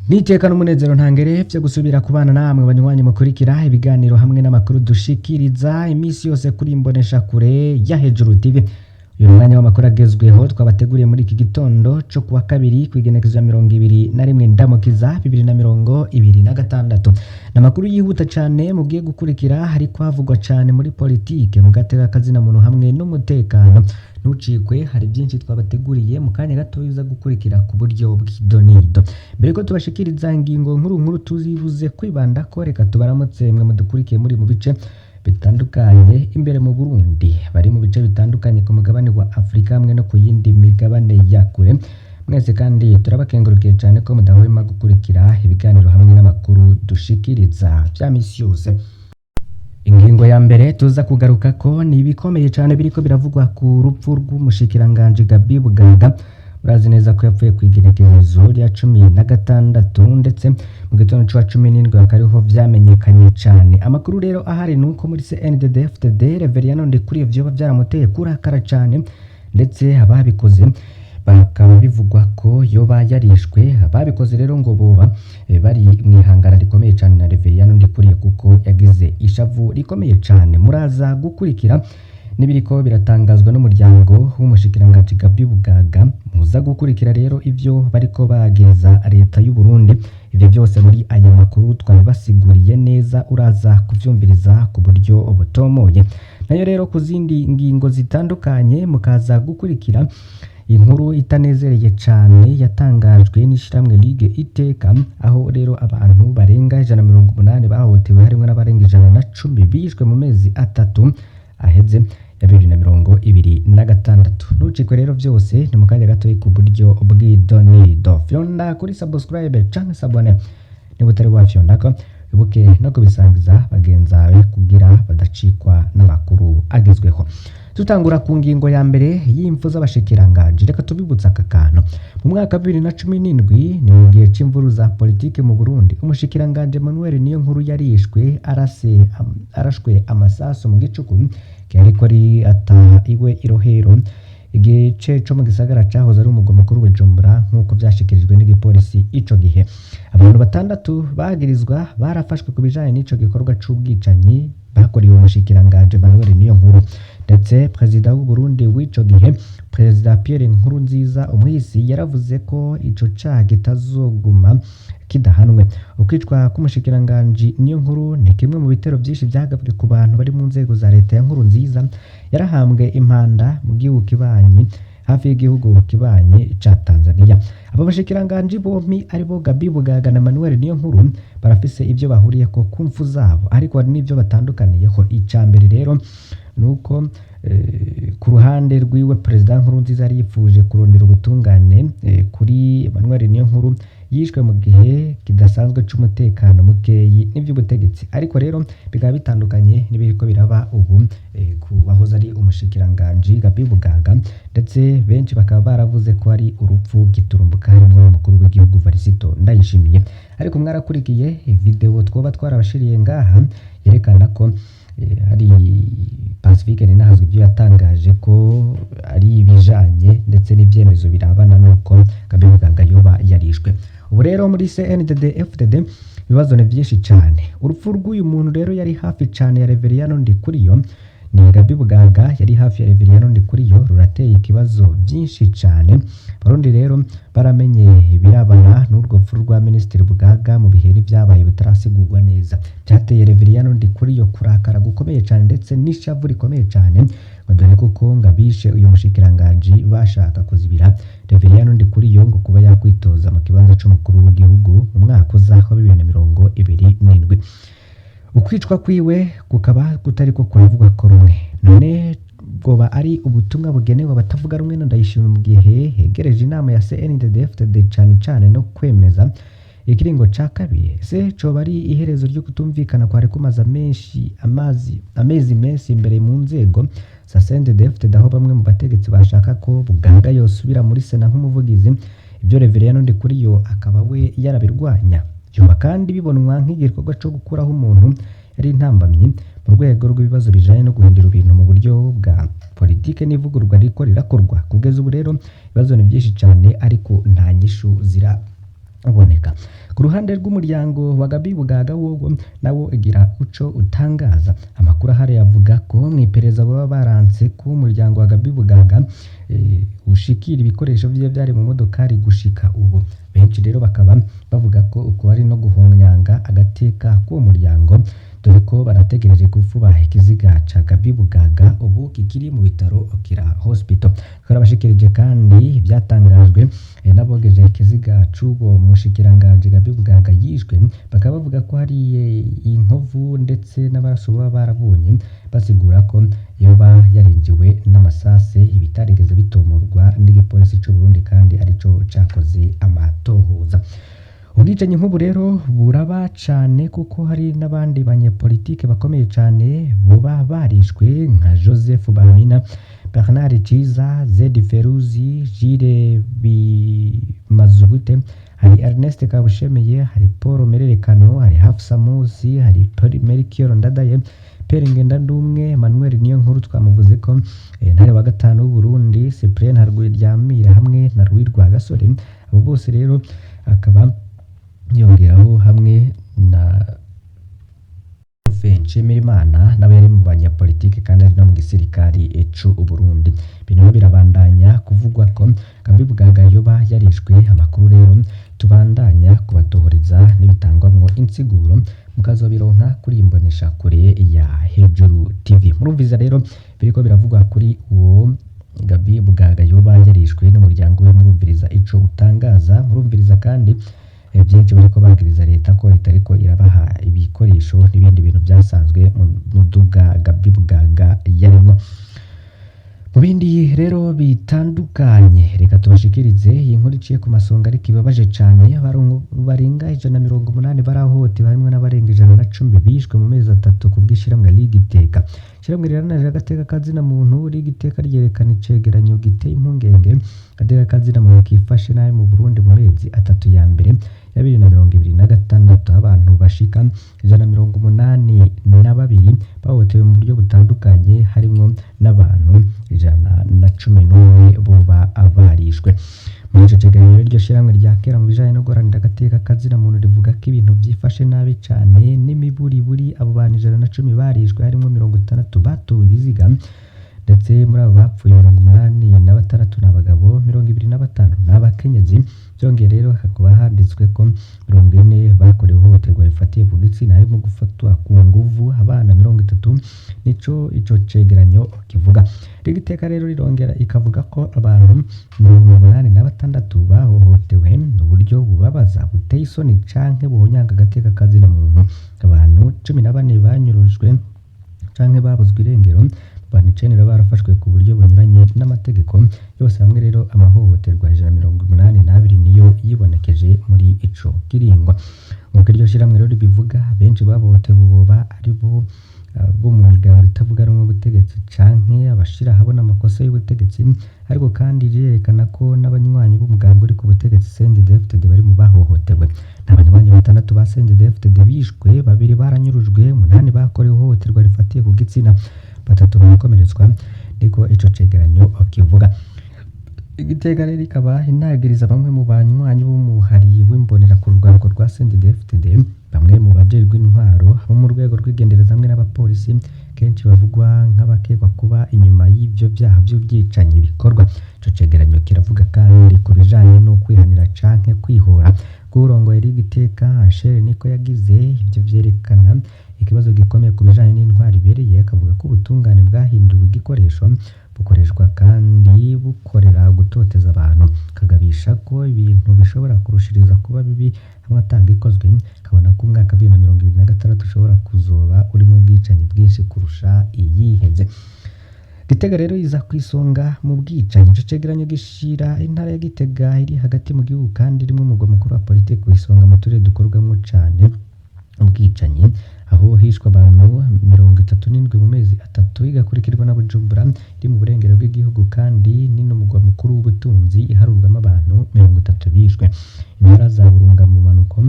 Niteka n'umunezero ntangere vyo gusubira kubana namwe banywanyi mukurikira ibiganiro hamwe n'amakuru dushikiriza iminsi yose kuri imbonesha kure ya Hejuru TV. Uyu mwanya w'amakuru agezweho twabateguriye muri iki gitondo co kuwa kabiri kw'igenekerezo ya 21 Ndamukiza 2026. Ni amakuru yihuta cane mugiye gukurikira, hariko havugwa cane muri politike, mu gateka kazina muntu hamwe n'umutekano. Ntucikwe, hari byinshi twabateguriye mu kanya gato uza gukurikira ku buryo bw'idonido. Mbere ko tubashikiriza ingingo nkuru nkuru tuzibuze kwibanda ko, reka tubaramutse mwe mudukurikiye muri mu bice bitandukanye imbere mu Burundi, bari mu bice bitandukanye ku mugabane wa Afurika hamwe no ku yindi migabane ya kure. Mwese kandi turabakengurukiye cyane ko mudahwema gukurikira ibiganiro hamwe n'amakuru dushikiriza vya misi yose. Ingingo ya mbere tuza kugaruka ko ni ibikomeye cyane biriko biravugwa ku rupfu rw'umushikiranganji Gabi Bugaga. Murazi neza ko yapfuye ku igenekerezo rya 16, ndetse mu gitondo c'uwa 17 hakaba ariho vyamenyekanye cane. Amakuru rero ahari ni uko muri CNDD-FDD Reveriyano Ndikuriyo vyoba vyaramuteye kurakara cane, ndetse ababikoze bakaba bivugwa ko yoba yarishwe. Ababikoze rero ngo boba bari mu ihangana rikomeye cane na Reveriyano Ndikuriyo, kuko yagize ishavu rikomeye cane. Muraza gukurikira n'ibiriko biratangazwa n'umuryango w'umushikiranganji Gabi Bugaga. Muza gukurikira rero ivyo bariko bageza leta y'u Burundi. Ivyo byose muri aya makuru twabibasiguriye neza, uraza kuvyumviriza ku buryo butomoye. Nayo rero ku zindi ngingo zitandukanye, mukaza gukurikira inkuru itanezereye cane yatangajwe n'ishirahamwe Ligue Iteka, aho rero abantu barenga 180 bahohotewe, harimwo n'abarenga 110 bishwe mu mezi 3 aheze ya 2026. Ntucikwe rero, vyose ni mu kanya gatoyi ku buryo bw'idonido. Fyonda kuri subscribe canke s'abonner niba utari wafyondako, wibuke no kubisangiza bagenzawe kugira badacikwa n'amakuru agezweho. Tutangura ku ngingo ya mbere y'imfu z'abashikiranganji, reka tubibutse aka kantu. Mu mwaka wa 2017, ni mu gihe c'imvuru za politike mu Burundi, umushikiranganji Emmanuel Niyonkuru yarishwe arase arashwe amasasu mu gicuku yariko ari ataha iwe i Rohero, igice co mu gisagara cahoze ari umugwa mukuru Bujumbura, nk'uko vyashikirijwe n'igipolisi ico gihe. Abantu batandatu bagirizwa barafashwe ku bijanye n'ico gikorwa c'ubwicanyi bakorewe umushikiranganji Emmanuel Niyonkuru. Ndetse perezida w'u Burundi w'ico gihe, Perezida Pierre Nkurunziza umuhisi, yaravuze ko ico caha kitazoguma kidahanwe. Ukwicwa k'umushikiranganji Niyonkuru ni kimwe mu bitero vyinshi vyagabwe ku bantu bari mu nzego za leta ya Nkurunziza. Yarahambwe impanda mu gihugu kibanyi, hafi y'igihugu kibanyi ca Tanzania. Abo bashikiranganji bompi, aribo Gabi Bugaga na Emmanuel Niyonkuru, barafise ivyo bahuriyeko ku mfu zabo, ariko hari n'ivyo batandukaniyeho. Ica mbere rero nuko ku ruhande rwiwe Perezida Nkurunziza yari yipfuje kurondera ubutungane kuri Emmanuel Niyonkuru yishwe mu gihe kidasanzwe c'umutekano mukeyi n'ivy'ubutegetsi, ariko rero bikaba bitandukanye n'ibiriko biraba ubu ku wahoze ari umushikiranganji Gabi Bugaga. Ndetse benshi bakaba baravuze ko ari urupfu giturumbuka, harimwo n'umukuru w'igihugu Varisito Ndayishimiye. Ariko mwarakurikiye video twoba twarabashiriye ngaha yerekana ko hari Pacifique Ninahazwa, ibyo yatangaje ko ari ibijanye ndetse n'ivyemezo birabana n'uko Gabi Bugaga yoba yarishwe. Ubu rero muri CNDD FDD ibibazo ni byinshi cyane. Urupfu rw'uyu muntu rero yari hafi cyane ya Reveriyano Ndikuriyo, ni Gabi Bugaga, yari hafi ya Reveriyano Ndikuriyo, rurateye ikibazo byinshi cyane. Barundi rero baramenye ibirabana n'urwo rupfu rwa Minisitiri Bugaga mu bihe n'ibyabaye bitarasigurwa neza. Byateye Reveriyano Ndikuriyo kurakara gukomeye cyane ndetse n'ishavu rikomeye cyane, ngo dore kuko ngo abishe uyu mushikiranganji bashaka kuzibira Reveriyano Ndikuriyo ngo kuba yakwitoza mu kibanza c'umukuru w'igihugu mu mwaka uza wa 2027. Ukwicwa kwiwe kukaba kutariko kuravugwa ko rumwe. None bwoba ari ubutumwa bugenewe abatavuga rumwe na Ndayishimiye mu gihe hegereje inama ya CNDD-FDD, cane cane no kwemeza ikiringo ca kabiri? Se coba ari iherezo ryo kutumvikana kwari kumaze amenshi amazi amezi menshi imbere mu nzego za CNDD-FDD, aho bamwe mu bategetsi bashaka ko Bugaga yosubira muri Sena nk'umuvugizi, ibyo Reveriyano Ndikuriyo akaba we yarabirwanya? Vyoba kandi bibonwa nk'igikorwa co gukuraho umuntu yari intambamyi mu rwego rw'ibibazo bijanye no guhindura ibintu mu buryo bwa politike n'ivugururwa ririko rirakorwa kugeza ubu. Rero ibibazo ni byinshi cyane, ariko nta nyishu zira. aboneka. Ku ruhande rw'umuryango wa Gabi Bugaga wowo nawo igira uco utangaza. Amakuru ahari avuga ko mw'iperereza baba baranse ko umuryango wa Gabi Bugaga ushikira ibikoresho vyiwe vyari mu modokari gushika ubu. Benshi rero bakaba bavuga ko uko ari no guhonyanga agateka k'uwo muryango, dore ko barategereje kuvuba ikiziga ca Gabi Bugaga ubu kikiri mu bitaro Kira Hospital. Twarabashikirije kandi ivyatangajwe n'abogeje ikiziga c'uwo mushikiranganji Gabi Bugaga yishwe, bakaba bavuga ko hari inkovu ndetse n'amaraso baba barabonye, basigura ko yoba yarinjiwe n'amasase, ibitarigeze bitomorwa n'igipolisi c'u Burundi kandi arico cakoze amatohoza. Ubwicanyi nk'ubu rero buraba cane kuko hari n'abandi banyepolitike bakomeye cane boba barishwe nka Joseph Bamina, Bernard Ciza, Zedi Feruzi, Gilles Bimazubute, hari Ernest Kabushemeye, hari Paul Mererekano, hari Hafsa Musi, hari Melchior Ndadaye, Pierre Ngendandumwe, Emmanuel Niyonkuru twamuvuze ko Ntare wa gatanu w'Uburundi, Cyprien Ntarwiryamira hamwe na Louis Rwagasore. Abo bose rero akaba yongeraho hamwe na Nshimirimana nawe yari mu banyapolitike kandi ari no mu gisirikari c'u Burundi. Ibintu birabandanya kuvugwa ko Gabi Bugaga yoba yarishwe. Amakuru rero tubandanya kubatohoreza n'ibitangwamwo insiguro mukazobironka kuri imbonesha kure ya Hejuru TV. Murumviza rero biriko biravugwa kuri uwo Gabi Bugaga yoba yarishwe n'umuryango we, murumviriza ico utangaza, murumviriza kandi byinshi bariko bagiriza leta ko itariko irabaha ibikoresho n'ibindi bintu byasanzwe mu muduga Gabi Bugaga yarimwo. Mu bindi rero bitandukanye, reka tubashikirize iyi nkuru iciye ku masonga ariko ibabaje cane. Barenga 180 barahohotewe, harimwo n'abarenga 110 bishwe mu mezi atatu ku bw'ishirahamwe Ligue Iteka. Ishirahamwe riharanira agateka kazina muntu Ligue Iteka ryerekana icegeranyo giteye impungenge agateka kazina muntu kifashe nabi mu Burundi mu mezi atatu ya mbere ya 2026, abantu bashika 182 bahohotewe mu buryo butandukanye, harimwo n'abantu 111 boba barishwe. Muri ico cegeranyo iryo shirahamwe rya kera mu bijanye no guharanira agateka kazina muntu rivuga ko ibintu vyifashe nabi cane n'imiburiburi abo bantu 110 barishwe, harimwo 60 batowe ibiziga, ndetse muri abo bapfuye 86 ni abagabo, 25 ni abakenyezi. Vyongeye rero hakaba handitswe ko 40 bakorewe ihohoterwa rifatiye ku gitsina, harimwo gufatwa ku nguvu abana 30, nico ico cegeranyo kivuga. Ligue Iteka rero rirongera ikavuga ko abantu 86 bahohotewe mu buryo bubabaza, buteye isoni canke buhonyanga agateka kazina muntu. Abantu 14 banyurujwe canke babuzwe irengero, abantu 9 barafashwe ku buryo bunyuranye n'amategeko. Yose hamwe rero amahohoterwa 182 niyo yibonekeje muri ico kiringo. Nk'uko iryo shirahamwe rero ribivuga, benshi bahohotewe boba ari bo bo mu migambi itavuga rumwe ubutegetsi canke abashira ahabona amakosa y'ubutegetsi, ariko kandi rirerekana ko n'abanywanyi b'umugambi uri ku butegetsi CNDD-FDD bari mu bahohotewe. N'abanywanyi batandatu ba CNDD-FDD bishwe, babiri baranyurujwe, umunani bakorewe ihohoterwa rifatiye ku gitsina, batatu barakomeretswa, niko ico cegeranyo kivuga. Igitega rero ikaba inagiriza bamwe mu banywanyi b'umuhari w'imbonera ku rwaruko rwa CNDD-FDD, bamwe mu bajejwe intwaro bo mu rwego rw'igendereza hamwe n'abapolisi kenshi bavugwa nk'abakekwa kuba inyuma y'ivyo vyaha vy'ubwicanyi bikorwa. Ico cegeranyo kiravuga kandi ku bijanye no kwihanira canke kwihora k'uwurongoye Ligue Iteka Anshel niko yagize. Ivyo vyerekana ikibazo gikomeye ku bijanye n'intwaro ibereye, akavuga ko ubutungane bwahinduwe igikoresho bukoreshwa kandi bukorera gutoteza abantu, akagabisha ko ibintu bishobora kurushiriza kuba bibi hamwe atagikozwe, akabona ko umwaka 2026 ushobora kuzoba urimwo ubwicanyi bwinshi kurusha iyiheze. Gitega rero iza ku isonga mu bwicanyi. Ico cegeranyo gishira intara ya Gitega iri hagati mu gihugu kandi irimwo umugwa mukuru wa politiki ku isonga mu turere dukorwamwo cane ubwicanyi, aho hishwe abantu 37 mu mezi atatu, igakurikirwa na Bujumbura iri mu burengero bw'igihugu kandi ni n'umugwa mukuru w'ubutunzi iharurwamo abantu 30 bishwe. Intara za Burunga mu bumanuko,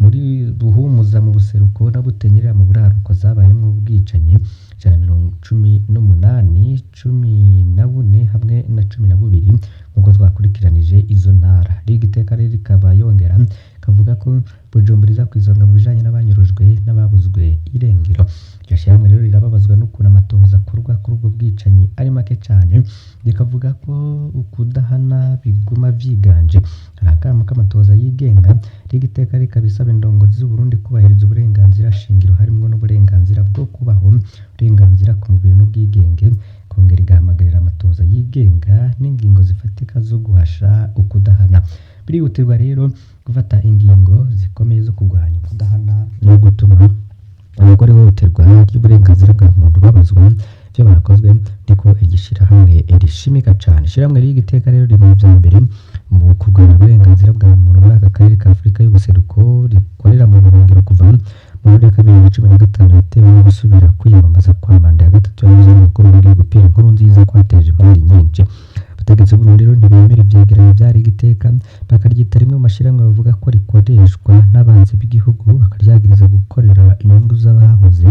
muri Buhumuza mu buseruko na Butenyerera mu buraruko zabayemwo ubwicanyi 118, 14 hamwe na 12 nk'uko twakurikiranije izo ntara. Ligue Iteka rero ikaba yongera Kavuga ko Bujumbura iza kw'isonga mu bijanye n'abanyurujwe n'ababuzwe irengero. Iryo shirahamwe rero rirababazwa n'ukuntu amatohoza akorwa kuri ubwo bwicanyi ari make cane, rikavuga ko ukudahana biguma vyiganje. Hari akamo k'amatohoza yigenga, Rigiteka rikaba isaba indongozi z'Uburundi kubahiriza uburenganzira shingiro harimwo n'uburenganzira bwo kubaho, uburenganzira ku mubiri n'ubwigenge, ikongera igahamagarira amatohoza yigenga n'ingingo zifatika zo guhasha ukudahana. Birihutirwa rero gufata ingingo zikomeye zo kurwanya ukudahana no gutuma abakora ihohoterwa ry'uburenganzira bwa muntu babazwa ivyo bakozwe, niko iryo shirahamwe rishimika cane. Ishirahamwe ry'Igiteka rero riri mu vya mbere mu kurwanya uburenganzira bwa muntu muri aka karere ka Afurika y'ubuseruko, rikorera mu buhungiro kuva mu mwaka wa 2015 bitewe no gusubira kwiyamamaza kwa manda ya gatatu yahoze ari umukuru w'igihugu Pierre Nkurunziza kwateje impari nyinshi. Abategetsi b'Uburundi rero ntibemera ivyegeranyo vya Rigiteka, bakaryita rimwe mu mashirahamwe bavuga ko rikoreshwa n'abansi b'igihugu, bakaryagiriza gukorera inyungu z'abahoze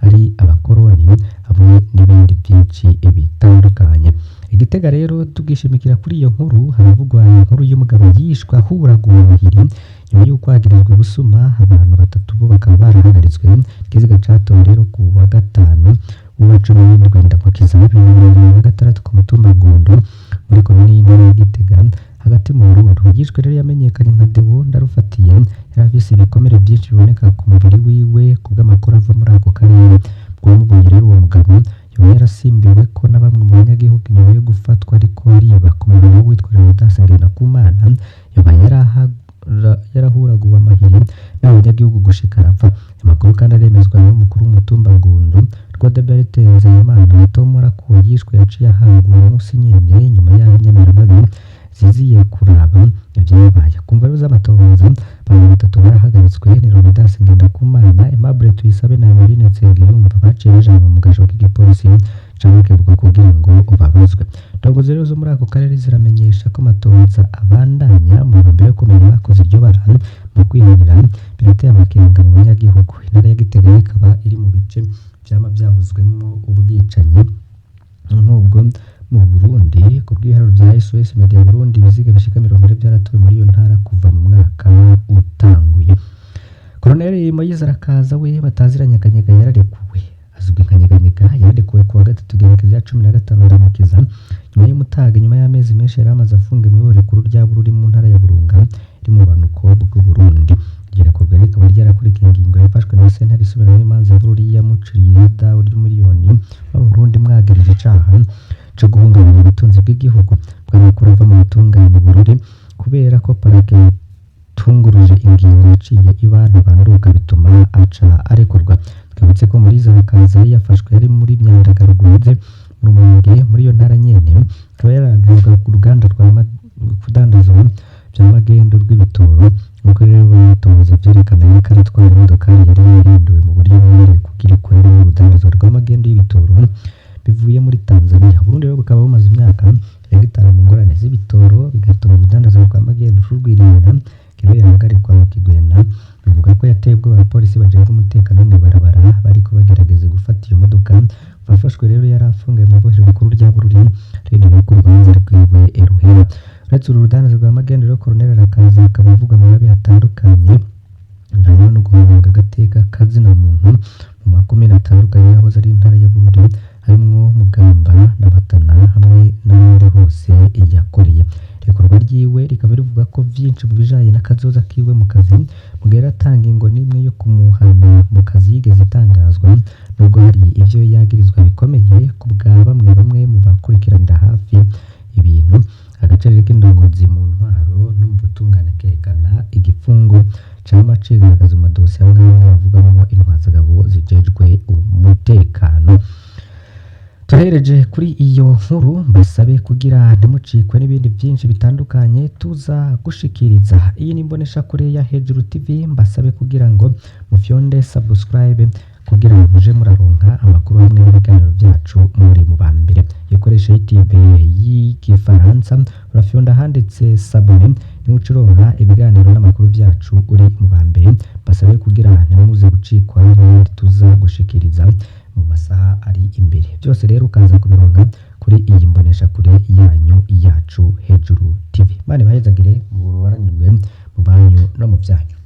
ari abakoroni hamwe n'ibindi vyinshi bitandukanye. Igitega rero tugishimikira kuri iyo nkuru, haravugwa inkuru y'umugabo yishwe ahuraguwe buhiri nyuma y'uko hagirizwa ubusuma, abantu batatu bo bakaba barahagaritswe. Ikiziga catowe rero ku wa gatanu w'uwa 17 Ndamukiza 2026 ku mutumba Ngondo muri komine y'intara ya Gitega hagati mu Burundi. Uwishwe rero yamenyekanye nka Deo Ndarufatiye, yari afise ibikomere vyinshi biboneka ku mubiri wiwe kubw'amakuru ava muri ako karere. Uwamubonye rero uwo mugabo yoba yarasimbiweko na bamwe mu banyagihugu inyuma yo gufatwa ariko ariba ku mugabo witwa Leonidas Ngendakumana, yoba yarahuraguwe amahiri n'abanyagihugu gushika arapfa. Amakuru kandi aremezwa n'umukuru w'umutumba Ngondo Rodebert Nzeyimana atomora ko yishwe yaciye ahambwa uwo munsi nyene nyuma y'aho inyamiramabi ziziye kuraba ivyabaye. Ku mvo z'amatohoza, abantu batatu barahagaritswe ni Leonidas Ngendakumana, Aimable Tuyisabe na Emeline Nsengiyumva, baciye bajanwa mu gasho k'igipolisi ca Makebuko kugira ngo babazwe. Indongozi rero zo muri ako karere ziramenyesha ko amatohoza abandanya mu ntumbero yo kumenya abakoze iryo bara mu kwihanira birateye amakenga mu banyagihugu. Intara ya Gitega ikaba iri mu bice vyama vyavuzwemwo ubwicanyi nk'ubwo mu Burundi. Ku bw'ibiharuro vya SOS Media Burundi, ibiziga bishika 40 vyaratowe muri iyo ntara kuva mu mwaka utanguye. Colonel Moise Arakaza we batazira Nyeganyega yararekuwe, azwi nka Nyeganyega, yararekuwe kuwa gatatu igenekerezo rya 15 Ndamukiza nyuma y'umutaga, nyuma y'amezi menshi yari amaze afungiwe mw'ibohero rikuru rya Bururi mu ntara ya Burunga iri mu bumanuko bw'Uburundi. Iryo rekurwa rikaba ryarakurikiye ingingo yafashwe na sentare isubiramwo imanza ya Bururi yamuciriye ihadabu ry'umuriyoni w'amarundi imwagirije icaha co guhungabanya ubutunzi bw'igihugu. Bw'amakuru ava mu butungane Bururi, kubera ko parake yatunguruje ingingo yaciye iba ntabanduka bituma aca arekurwa. Twibutse ko Moise Arakaza yari yafashwe yari muri Myandagaro Rweze mu Rumonge muri iyo ntara nyene, akaba yaragirizwa uruganda rwa kudandaza vya magendu rw'ibitoro. Nk'uko rero batohoza vyerekana, yariko aratwara imodokari yari yahinduwe mu buryo bwihariye kugira ikoreremwo urudandazwa rw'amagendu y'ibitoro bivuye muri Tanzania. Uburundi rero bukaba bumaze imyaka irenga 5 mu ngorane z'ibitoro, bigatuma urudandazwa rwa magendu rurwirirana. Rero yahagarikwa mu Kigwena, bivuga ko yateye ubwoba abapolisi bajejwe umutekano wo mw'ibarabara bariko bagerageza gufata iyo modoka. Uwafashwe rero yari afungiwe mw'ibohero rikuru rya Bururi arindiriye ko urubanza rwiwe ruhera. Uretse uru rudandazwa rwa magendu rero, Colonel Arakaza akaba avugwa mu mabi atandukanye harimo no guhunga agateka kazina muntu mu makomine atandukanye yahoze ari intara ya Bururi, harimwo Mugamba na Matana hamwe n'ahandi hose yakoreye. Irekurwa ryiwe rikaba rivuga ko vyinshi mu bijanye n'akazoza kiwe mu kazi, mu gihe yaratanga ingo n'imwe yo kumuhana mu kazi yigeze itangazwa, nubwo hari ivyo yagirizwa bikomeye ku bwa bamwe bamwe mu bakurikiranira hafi ibintu. Agace rero k'indongozi mu ntwaro no mu butungane kerekana igipfungu cama cigaragaza mu madosiye amwe amwe avugamwo intwazagabo zijejwe umutekano. Turahereje kuri iyo nkuru, mbasabe kugira ntimucikwe n'ibindi vyinshi bitandukanye tuza gushikiriza. Iyi ni imboneshakure ya Hejuru TV, mbasabe kugira ngo mufyonde subscribe kugira ngo muje muraronka amakuru hamwe n'ibiganiro vyacu muri mu ba mbere. Ikoresha YouTube y'igifaransa, urafyonda ahanditse s'abonner niho uca uronka ibiganiro n'amakuru vyacu uri mu ba mbere. Mbasabe kugira ntimuze gucikwa n'ibindi tuza gushikiriza mu masaha ari imbere. Byose rero ukaza kubironka kuri iyi mboneshakure yanyu yacu Hejuru TV. Imana ibahezagire, muroranirwe mu banyu no mu vyanyu.